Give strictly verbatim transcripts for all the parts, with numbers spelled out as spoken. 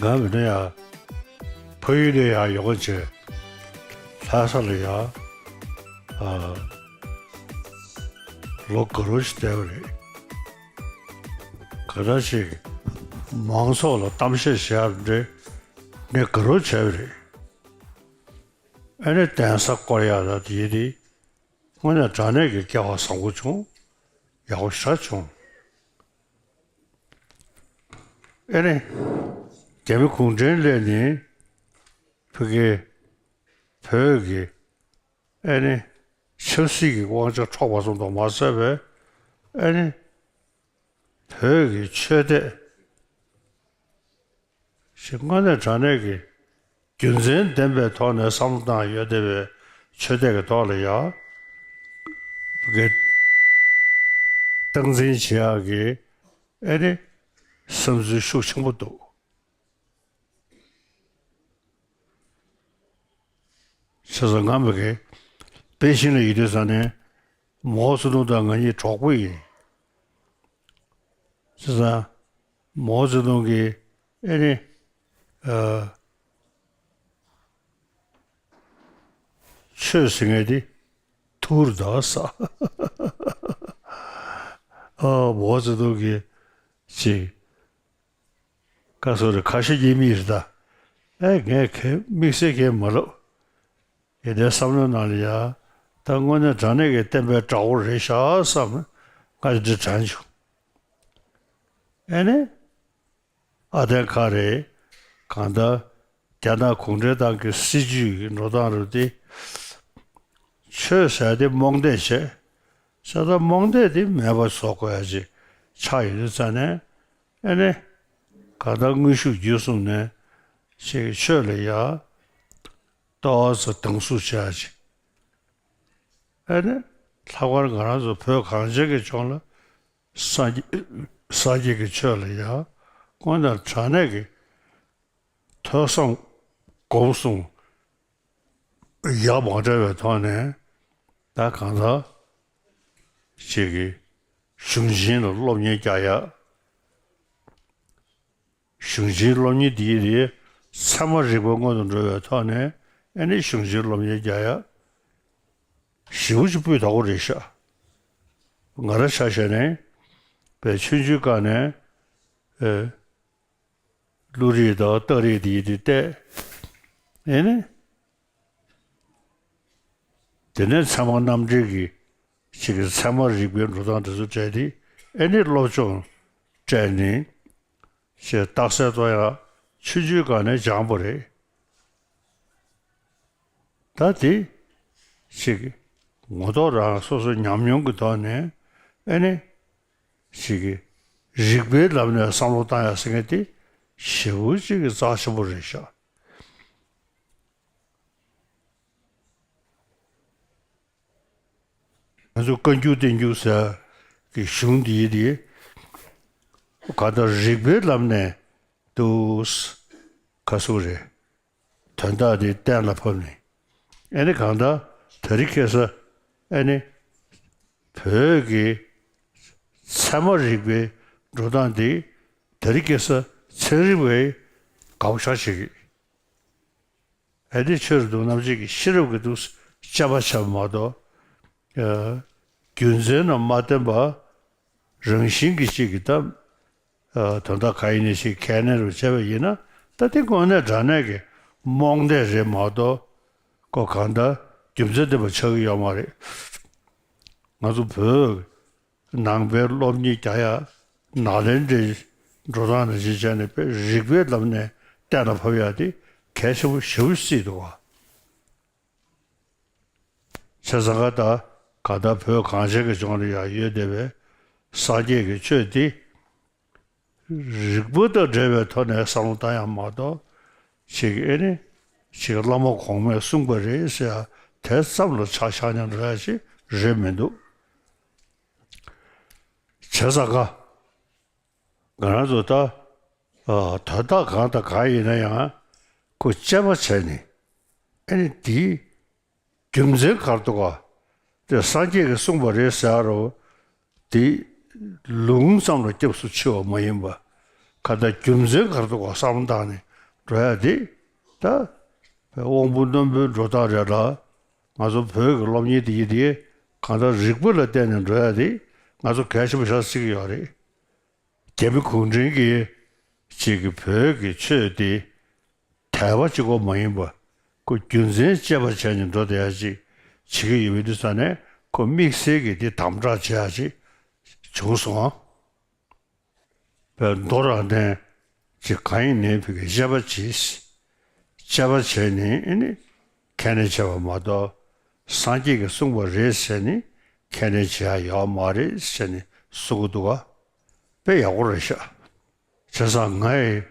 ང་མིན་ན་ཡང་ཕ་ཡུལ་ནས་ཡང་ཡོང་བྱས་ལྷ་ས་ལ་ཡང་ཨ་ལོ་དགུ་རུ་ཞིག་བསྡད་པ་རེད། ག་འདྲ་ཞིག་མང་ཚོགས་ལ་གཏམ་བཤད་བྱེད་ཡག་འདྲ་ངས་དགའ་རབ་བྱས་པ་རེད། ཨ་ནི་གདན་ས་བསྐོར་ཡག་ལ་དེ་ཡིན་དེ་དངོས་གནས་དྲང་གནས་ཀྱི་སྐལ་བ་བཟང་པོ་བྱུང་། ཡག་པོ་ཞེ་དྲག་བྱུང་། ཨ་ནི་རྒྱ་མི་གུང་ཁྲན་སླེབས་ནས་ཕ་གི་བོད་ཀྱི་ཨ་ནི་ཆབ་སྲིད་ཀྱི་དབང་ཆ་འཕྲོག་པ་ཙམ་དུ་མ་ཟད་པའི་ཨ་ནི་བོད་ཀྱི་ཆོས་དད་ཞིག་དངོས་གནས་དྲང་གནས་ཀྱི་རྒྱུ་མཚན་ལྡན་པའི་ཐོག་ནས་བསམ་བློ་བཏང་ཡོད་བསྡད་པའི་ཆོས་དད་ཀྱི་ཐོག་ལ་ཡང་གི་སྟངས་འཛིན་བྱེད་ཡག་གི་ཨ་ནི་བསམ་ཚུལ་ཤུགས་ཆེན་པོ་འདུག་བྱས་ཙང་ང་མི་གི་པེ་ཅིང་ལ་ཡོད་དུས་ཙང་ནས་མའོ་ཙེ་ཏུང་དང་ང་གཉིས་གྲོགས་པོ་ཡིན། བྱས་ཙང་མའོ་ཙེ་ཏུང་གིས་ཨེ་ནི་ཨ་ཆོས་ཟེར་མཁན་དེ་ཐུར་དག་ས། ཨ་མའོ་ཙེ་ཏུང་གིས་ཅིག་ཀ་སོ་རེ་ཁ་ཤས་ཀྱི་མི་རེད་ད། ཨེ་ངས་ཁས་དམིགས་བསལ་ཁས་མ་ལབ། ཡེ་དེ་བསམ་བློའི་ནང་ལ་ཡ། ད་དངོས་གནས་དྲང་གནས་ཀྱི་བསྟན་པའི་དགྲ་བོ་རེད་ཤག་བསམ་ང་འདི་དྲན་བྱུང་། ཨེ་ནི། ཨ་དན་ཁ་རེད། གང་ལྟར་རྒྱ་ནག་གུང་ཁྲན་ཏང་གི་སྲིད་ཇུས་ཀྱི་འགྲོ་སྟངས་རུ་དེ། ཆོས་ཟེར་དེ་རྨོངས་དད་བྱས། ས་ད་རྨོངས་དད་དེ་མེད་པ་བཟོ་དགོས་ཡ་ཅིག་ཆགས་ཡོད་དུས་ཙང་ནས། ཨེ་ནས། གང་ལྟར་དངོས་ཤུགས་བརྒྱུད་གསུམ་ནས་ཅིག་ཆོས་ལ་ཡ་ཏོག་ཙམ་སྡང་ཟུག་བྱེད་ཡ་ཅིག་ཨེ་ནས། ལྷག་པར་ང་རང་ཚོ་བོད་གངས་ཅན་གྱི་ལྗོངས་ལ་སངས་རྒྱས་སངས་རྒྱས་ཀྱི་ཆོས་ལ་ཡ་དངོས་གནས་དྲང་གནས་ཀྱི་ཐོས་བསམ་སྒོམ་གསུམ་ཡག་མ་འདྲ་བའི་ཐོག་ནས་ད་གང་ལྟར་ཅིག་གི་གཞུང་ཆེན་ལ་སློབ་གཉེར་རྒྱག་ཡ། གཞུང་ཆེན་སློབ་གཉེར་འདིའི་རིགས་ཚད་མ་རིག་པ་སྔོན་དུ་འགྲོ་བའི་ཐོག་ནས་ཨེ་ནི་གཞུང་ཆེན་སློབ་གཉེར་རྒྱག་ཡ་ཞེ་པོ་ཅིག་སྤུས་དག་པོ་རེད་ཤག་ང་རང་ཆ་བཞག་ནས་པའི་ཆུང་ཆུང་སྒང་ནས་ཨེ། བློ་རིག་དང་རྟགས་རིག་དེ་ཡིན་དུས་བལྟས། ཨེ་ནི། དེ་ནས་ཚད་མ་རྣམ་འགྲེལ་གྱི་ཅིག་གི་ཚད་མ་རིག་པའི་འགྲོ་སྟངས་དེ་ཚོ་སྤྲད་དེ་ཨེ་ནི་སློབ་སྦྱོང་སྤྲད་ནས་ཅེས་རྟགས་གསལ་གཏོང་ཡག་ཆུང་ཆུང་སྒང་ནས་སྦྱངས་པ་རེད། ད་དེ་ཅིག་ངོ་ཐོག་རང་སོ་སོ་ཉམས་མྱོང་གི་ཐོག་ནས་ཨེ་ནི་ཅིག་རིག་པའི་ལམ་ནས་བསམ་བློ་བཏང་ཡག་ཟེར་མཁན་དེ་ཞེ་པོ་ཅིག་གི་རྩ་ཆེན་པོ་རེད་ཤག་ང་ཚོ་བཀའ་འགྱུར་བསྟན་འགྱུར་ཟེར་གི་གཞུང་འདིའི་དེ་ག་ད་རིག་པའི་ལམ་ནས་འདུག་ག་སུ་རེད། དོན་དག་དེ་གཏན་ལ་ཕབ་ནས། ཨེ་ནི་གང་ལྟར་དེ་རིང་ཁ་སང་ཨེ་ནི་བོད་ཀྱི་ཚད་མ་རིག་པའི་འགྲོ་སྟངས་དེ་དེ་རིང་ཁ་སང་ཚན་རིག་པས་དགའ་པོ་ཞེ་དྲག་བྱེད་ཀྱི། ཨེ་ནི་ཆོས་རབ་ཏུ་རྣམ་འབྱེད་ཀྱི་ཤེས་རབ་ཀྱི་འདུག་དཔྱད་པ་བྱས་པ་མ་གཏོགས། རྒྱུ་མཚན་རྣམས་མ་བསྟན་པ་རང་བཞིན་གྱི་ཅིག་གི་ད། དོན་དག་གང་ཡིན་ནའི་ཞིག་ཁས་ལེན་རུ་བྱས་པ་ཡིན་ན་ད་དེ་དངོས་གནས་དྲང་གནས་ཀྱི་རྨོངས་དད་རེད་མ་གཏོགས་ཁོ་གང་ལྟར་རྒྱུ་མཚན་ལྡན་པ་ཆགས་ཀྱི་ཡོད་མ་རེད། ང་ཚོ་བོད་ནང་པའི་སློབ་གཉེར་རྒྱག་ཡ་ནཱ་ལེནྡྲའི་འགྲོ་སྟངས་ནང་བཞིན་བྱས་ནས་དཔེ་རིག་པའི་ལམ་ནས་གཏན་ལ་ཕབ་ཡ་དེ་གལ་ཆེན་པོ་ཞེ་པོ་ཅིག་བརྩིས་འདུག་ག་བྱས་ཙང་ག་ད་ག་ད་བོད་གངས་ཅན་གྱི་ལྗོངས་ལ་ཡང་ཡོད་བསྡད་པའི་སངས་རྒྱས་ཀྱི་ཆོས་འདི་རིག་པ་དང་འབྲེལ་བའི་ཐོག་ནས་བསམ་བློ་བཏང་ཡག་མ་གཏོགས་ཅིག་ཨེ་ནི་ཅིག་བླ་མ་གོང་མས་གསུངས་པ་རེད་ཟེར་ཡ་དེ་ཙམ་ལ་ཆ་བཞག་མཉམ་རེད་ཅིག་རེད་མི་འདུག་བྱས་ཙང་ག་ང་རང་ཚོ་ད་ཨ་དོན་དག་གང་དང་གང་ཡིན་ན་ཡང་ཁོ་དཔྱད་པ་བྱས་ནས་ཨེ་ནི་དེའི་རྒྱུ་མཚན་ག་རེ་འདུག་ག་དེ་སངས་རྒྱས་ཀྱིས་གསུངས་པ་རེད་ཟེར་ཡ་རོ་དེ་ལུང་ཙམ་ལ་སྐྱབས་སུ་མཆི་བ་མ་ཡིན་པ་ག་ད་རྒྱུ་མཚན་ག་རེ་འདུག་ག་བསམ་བློ་བཏང་ནས་ འགྲོ་ཡ་དེ་ད་དབང་པོ་རྣོན་པོའི་འགྲོ་སྟངས་རེད་ལ། ང་ཚོ་བོད་ཀྱི་སློབ་གཉེར་དེ་ཡིན་དེ་གང་ལྟར་རིག་པ་ལ་བརྟེན་ནས་འགྲོ་ཡ་དེ་ང་ཚོ་གལ་ཆེན་པོ་ཞེ་དྲག་བརྩི་གི་ཡོད་རེད། རྒྱ་མི་གུང་ཁྲན་གྱིས་ཅིག་གི་བོད་ཀྱི་ཆོས་དེ་དད་པ་གཅིག་པོ་མ་ཡིན་པ་ཁོ་རྒྱུ་མཚན་དཔྱད་པ་བྱས་ནས་འགྲོ་བསྡད་ཡ་ཅིག་བྱེད་ཀྱི་ཡོད་པའི་དུས་ཙ་ནས་ཁོ་དམིགས་བསལ་གྱི་དེ་དམ་དྲག་བྱེད་ཡ་ཅིག་བྱུང་སོང་ཨང་། པའི་མདོ་རང་བསྟན་ཅིག་གང་ཡིན་ནའི་བོད་ཀྱི་དཔྱད་པ་བྱེད། དཔྱད་པ་བྱས་ནས་ཨེ་ནི་ཁས་ལེན་བྱས་པ་མ་གཏོགས་སངས་རྒྱས་ཀྱིས་གསུངས་པ་རེད་ཟེར་ནས་ཁས་ལེན་བྱེད་ཡ་ཡོད་མ་རེད་ཟེར་ནས་གསུང་གི་འདུག་ག་དཔེ་ཡག་པོ་རེད་ཤག་བྱས་ཙང་ང་ཡི་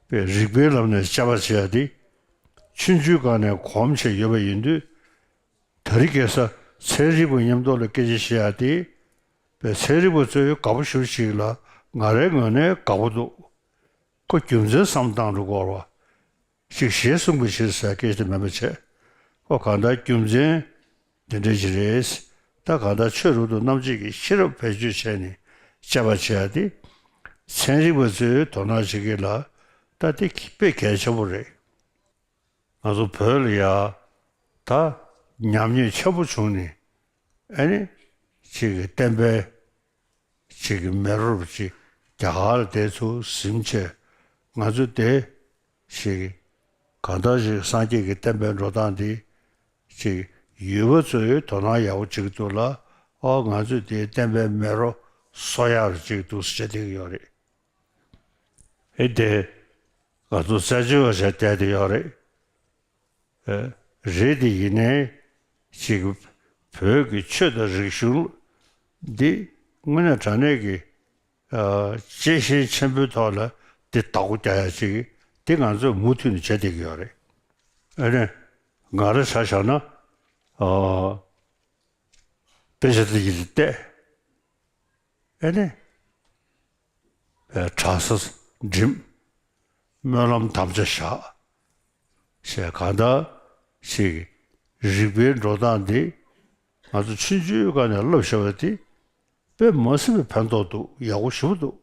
པའི་རིག་པའི་ལམ་ནས་དཔྱད་པ་བྱེད་ཡ་དེ་ཆུང་ཆུང་སྒང་ནས་གོམས་བྱས་ཡོད་པ་ཡིན་དུས། དེ་རིང་ཁ་སང་ཚན་རིག་པ་མཉམ་དུ་ལ་སྐད་ཆ་བཤད་ཡ་དེ། པའི་ཚན་རིག་པ་ཚོས་དགའ་པོ་ཞེ་པོ་ཅིག་ལ་ང་རའི་ངོས་ནས་དགའ་པོ་འདུག་ཁོ་རྒྱུ་མཚན་བསམ་བཏང་འགྲོ་དགོས་རེད་བ། ཅིག་ཞེས་གསུངས་པའི་ཕྱིར་ཟེར་སྐད་ཆ་དེ་མིན་པ་བྱས། ཁོ་གང་ལྟར་རྒྱུ་མཚན་འདི་འདྲ་ཞིག་རེད། ད་གང་ལྟར་ཆོས་རབ་ཏུ་རྣམ་འབྱེད་ཀྱི་ཤེས་རབ་བེད་སྤྱོད་བྱས་ནས་དཔྱད་པ་བྱེད་ཡ་དེ། ཚན་རིག་པ་ཚོས་དོ་སྣང་བྱེད་ཀྱི་ལ་ད་དེ་དཔེ་གལ་ཆེན་པོ་རེད། ང་ཚོ་བོད་ལ་ཡ་ད་ཉམས་ཉེས་ཆེན་པོ་བྱུང་ནས་ཨ་ནི་ཅིག་གི་བསྟན་པའི་ཅིག་གི་མེ་རོ་ཅིག་རྒྱ་གར་ལ་དེ་ཚུར་ཟིན་བྱས་ང་ཚོ་དེ་ཅིག་གང་ལྟར་ཅིག་སངས་རྒྱས་ཀྱི་བསྟན་པའི་འགྲོ་སྟངས་འདི་ཅིག་ཡུལ་པ་ཚོས་དོ་སྣང་ཡག་པོ་བྱེད་ཀྱི་འདུག་ལ། ཨོ་ང་ཚོས་དེའི་བསྟན་པའི་མེ་རོ་གསོ་ཡག་ཅིག་འདུག་ཟེར་བྱས་བསྡད་ཀྱི་ཡོད་རེད། ཨེ་དེ་ང་ཚོ་རྩད་གཅོད་པ་བྱས་བསྡད་དེ་ཡོད་རེད། ཨེ། རེད་དེ་ཡིན་ནའི་ཅིག་བོད་ཀྱི་ཆོས་དང་རིག་གཞུང་འདི་དངོས་གནས་དྲང་གནས་ཀྱི་ཨ། གཅེས་ཤེས་ཆེན་པོའི་ཐོག་ལ་འདི་བདག་པོ་རྒྱག་ཡ་ཅིག་འདི་ང་ཚོས་མུ་མཐུད་ནས་བྱེད་བསྡད་ཀྱི་ཡོད་རེད། ཨ་ནི་ང་རང་ཆ་བཞག་ན་ཨ། དཔེ་ཆ་འདི་ཡིན་ཏེ། ཨེ་ནི། པའི་གྲྭ་ས་འགྲིམ། སྨོན་ལམ་དམ་བཅའ་བཞག་ཞེས་གང་ལྟར་ཞིག་རིག་པའི་འགྲོ་སྟངས་འདི་ང་ཚོ་ཆུང་ཆུང་སྒང་ནས་བསླབ་བཞག་པ་འདི་དཔེ་མ་སྲིད་པའི་ཕན་ཐོགས་འདུག་ཡག་པོ་ཞེ་པོ་འདུག་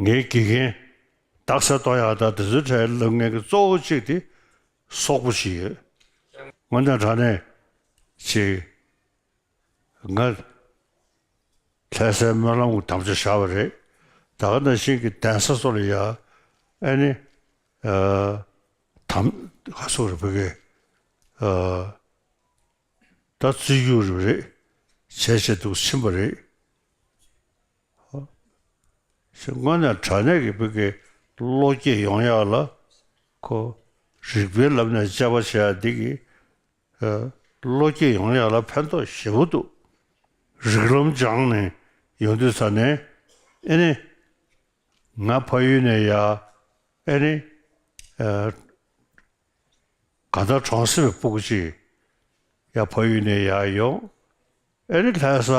ངའི་དགེ་རྒན་རྟགས་གསལ་གཏོང་ཡག་དང་དེ་ཚོའི་གྲས་ལབ་མཁན་གྱི་གཙོ་བོ་གཅིག་དེ་སོག་པོ་ཞིག་ཡོད། དངོས་གནས་དྲང་གནས་ཅིག་ང་ལྷ་སའི་སྨོན་ལམ་གྱི་དམ་བཅའ་བཞག་པ་རེད། ད་ག་ནང་བཞིན་གྱི་གདན་ས་སོགས་ལ་ཡ་ཨ་ནི་ཨ། དམ་ག་སོགས་རེད་བོད་སྐད་ཨ། ད་བརྩི་རྒྱུ་རེད་བྱས་བྱས་འདུག་ཕྱིན་པ་རེད། དངོས་གནས་དྲང་གནས་ཀྱི་བོད་ཀྱི་བློ་སྐྱེད་ཡོང་ཡག་ལ་ཁོ་རིག་པའི་ལམ་ནས་དཔྱད་པ་བྱེད་ཡག་འདི་གི་བློ་སྐྱེད་ཡོང་ཡག་ལ་ཕན་ཐོགས་ཞེ་པོ་འདུག་རིགས་ལམ་སྦྱངས་ནས་ཡོང་དུས་ཙ་ནས་ཨེ་ནི་ང་ཕ་ཡུལ་ནས་ཡ་ཨེ་ནི་གང་ལྟར་གྲོང་གསེབ་པའི་སྤུ་གུ་ཅིག་ཡ་ཕ་ཡུལ་ནས་ཡར་ཡོང་། ཨེ་རི་ལྷ་ས་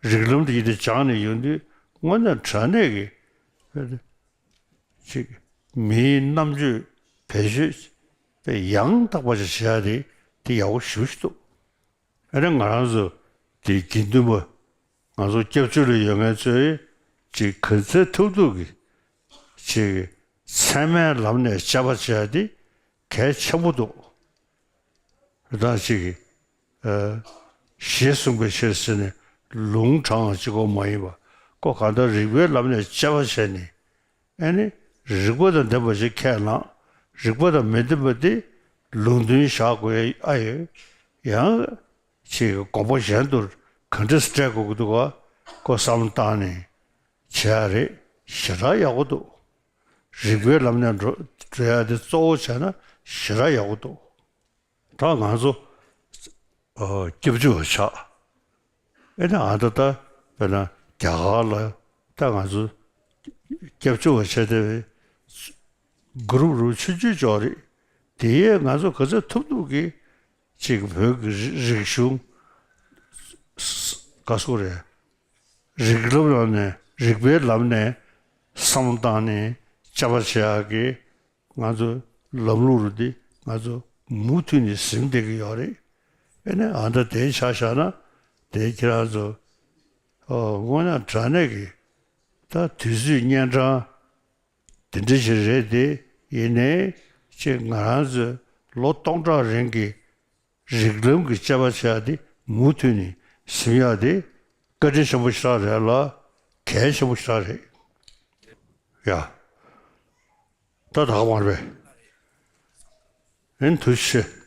རིགས་ལམ་དེ་ཡིན་དེ་སྦྱངས་ནས་ཡོང་དུས་དངོས་གནས་དྲང་གནས་ཀྱི་ཅིག་མིའི་རྣམ་དཔྱོད་བེད་སྤྱོད་དེ་ཡང་དག་པ་ཞིག་བྱེད་ཡ་དེ་དེ་ཡག་པོ་ཞེ་པོ་ཞིག་འདུག་ཨེ་རི་ང་རང་ཚོ་དེ་དགེ་འདུན་པ་ང་ཚོ་སྐྱབས་བཅོལ་ལ་ཡོད་མཁན་ཚོས་ཅིག་ག་ཚོད་ཐུབ་ཐུབ་ཀྱི་ཅིག་ཚད་མའི་ལམ་ནས་དཔྱད་པ་བྱེད་ཡ་དེ་གལ་ཆེན་པོ་འདུག་རེད་ད་ཅིག་ཨ། ཞེས་གསུངས་པའི་ཕྱིར་ཟེར་ནས་ལུང་དྲངས་གཅིག་པོ་མ་ཡིན་པ་ཁོ་གང་ལྟར་རིགས་པའི་ལམ་ནས་དཔྱད་པ་བྱས་ནས་ཨ་ནི་རིགས་པ་དང་ལྡན་པ་ཞིག་ཁས་བླངས། རིགས་པ་དང་མི་ལྡན་པ་དེ་ལུང་འདྲེན་བཞག་དགོས་ཨ་ཡོད། ཡང་ཅིག་དགོངས་པ་གཞན་དུ་ག་འདྲ་སེ་སྤྲད་དགོས་ཀྱི་འདུག་ག་ཁོ་བསམ་བློ་བཏང་ནས་བྱེད་ཡ་རེད། ཞེ་དྲག་ཡག་པོ་འདུག་རིགས་པའི་ལམ་ནས་འགྲོ་འགྲོ་ཡ་དེ་གཙོ་བོ་བྱས་ན་ཞེ་དྲག་ཡག་པོ་འདུག་ད་ང་ཚོ་ཨ་སྐྱབས་བཅོལ་བ་ཆགས། ཨེ་ན་ཨ་ད་ད་དཔེར་ན་རྒྱ་གར་ལ་ད་ང་ཚོ་སྐྱབས་བཅོལ་བ་བྱས་ཏེ་གུ་རུབ་རུབ་ཆུང་ཆུང་ཅིག་རེད། དེ་ཡས་ང་ཚོ་ག་ཚོད་ཐུབ་ཐུབ་ཀྱིས་ཅིག་བོད་ཀྱི་རིག་གཞུང་ག་སོགས་རེད། རིགས་ལམ་ལམ་ནས་རིགས་པའི་ལམ་ནས་བསམ་བློ་བཏང་ནས་དཔྱད་པ་བྱེད་ཡག་གི་ང་ཚོ་ལམ་ལུགས་རུ་འདི་ང་ཚོ་མུ་མཐུད་ནས་ཟིན་བསྡད་ཀྱི་ཡོད་རེད། ཨེ་ནས་ཨ་ད་དེ་ཆ་བཞག་ན་དེ་ཁྱེད་རང་ཚོ་ཨོ་དངོས་གནས་དྲང་གནས་ཀྱི་ད་དུས་ཚོད་གཉན་འཕྲང་དེ་འདྲ་ཞིག་རེད་དེ་ ཡིན་ནའི་ཅིག་ང་རང་ཚོའི་ལོ་སྟོང་ཕྲག་རིང་གི་རིགས་ལམ་གྱི་དཔྱད་པ་བྱས་ཏེ་མུ་མཐུད་ནས་ཟིན་ཡག་དེ་བཀའ་དྲིན་ཆེན་པོ་ཞེ་དྲག་རེད་ལ། གལ་ཆེན་པོ་ཞེ་དྲག་རེད་ཡ། ད་ད་ག་མ་རེད་པས། ཨེ་ཐུགས་རྗེ་ཆེ།